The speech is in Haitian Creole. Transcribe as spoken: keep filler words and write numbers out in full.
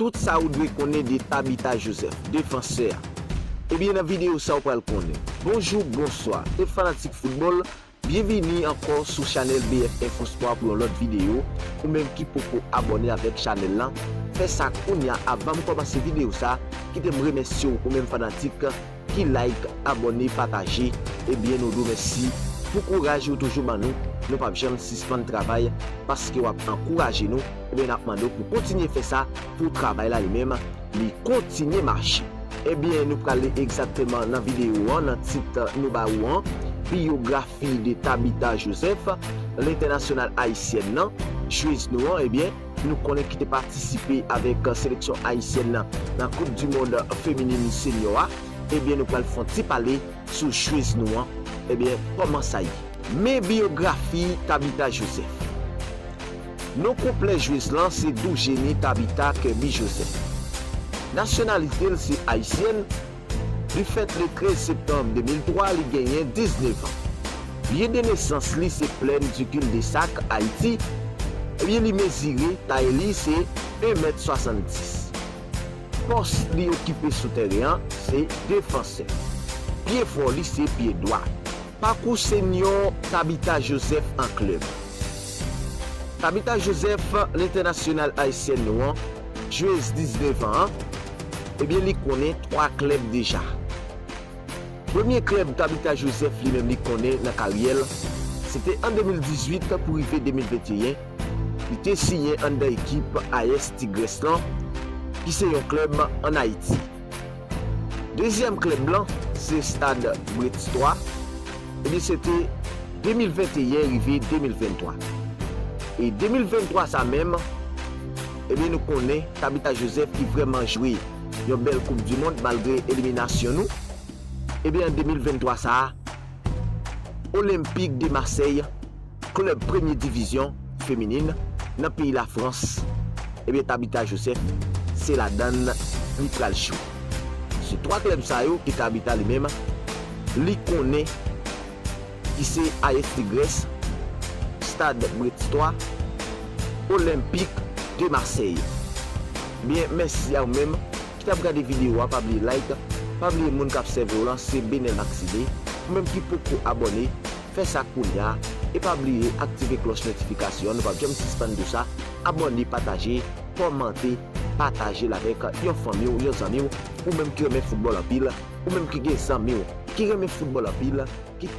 Tout sa ou dwe konnen de Tabitha Joseph, defansè a. Ebyen, nan videyo sa ou pral konnen. Bonjou, bonswa, tout fanatik foutbòl, byenvini ankò sou chanèl B F Info Sport pou yon lòt videyo. Ou menm ki poko abòne avèk chanèl lan, fè sa kounye a avan m kòmanse videyo sa. Kite m remèsye w, ou menm fanatik ki like, abòne, pataje. Ebyen, nou di w mèsi pou kouraj ou toujou ban nou. Nou p ap janm sispann travay paske w ap ankouraje nou. Ebyen, n ap mande w pou kontinye fè sa pou travay la li menm li kontinye mache. Ebyen, nou prale egzakteman nan videyo an, nan tit nou ba ou an, biyografi de Tabitha Joseph, lentènasyonal ayisyèn nan, jwez nou an, ebyen, nou konnen ki te patisipe avèk seleksyon ayisyèn nan nan Koup di Mond Feminin Senior a. Ebyen, nou pral fè yon ti pale sou jwez nou an. Ebyen, kòman sa ye? Men biyografi Tabitha Joseph. Non konplè jwez lan se Doujeni Tabitha Kirby Joseph. Nasyonalite l se ayisyèn. Li fèt le trèz septanm de mil twa, li genyen diznèf an. Lye de nesans li se Plèn Dikil de Sak, Ayiti. Ebyen, li mezire, tay li se en mèt swasanndis. Pòs li okipe sou tèren an se defansè. Pye fò li se pye dwa. Pakou senyò Tabitha Joseph an klèb. Tabitha Joseph, lentènasyonal ayisyèn nou an, jwez diznèf an an, ebyen, li konnen twa klèb deja. Premye klèb Tabitha Joseph li menm li konnen nan karyè l, se te an de mil dizuit pou rive de mil venteyen, li te siyen anndan ekip A S Tigrès lan, ki se yon klèb ann Ayiti. Dezyèm klèb lan, se Stad Brest twa. Ebyen, se te de mil venteyen rive de mil venntwa. E de mil venntwa sa menm, ebyen, nou konnen Tabitha Joseph ki vrèman jwe yon bèl Koup di Mond malgre eliminasyon nou. Ebyen, an de mil venntwa sa a, Olympique de Marseille, klèb premye divizyon feminin nan peyi Lafrans, ebyen, Tabitha Joseph, se ladan l li pral jwe. Se twa klèb sa yo ki Tabitha li menm, li konnen, ki se A S Tigrès, Stad Brest twa, Olympique de Marseille. Byen, mèsi a ou menm ki t ap gade videyo a, pa bliye like, pa bliye moun k ap sèvi w lan se Benel Maxime. Ou menm ki poko abòne, fè sa kounye a, e pa bliye aktive klòch notifikasyon an, nou p ap janm sispann di w sa, abòne, pataje, kòmante, pataje l avèk yon fanmi w, yon zanmi w, ou menm ki renmen foutbòl anpil, ou menm ki gen zanmi w ki renmen foutbòl anpil, ki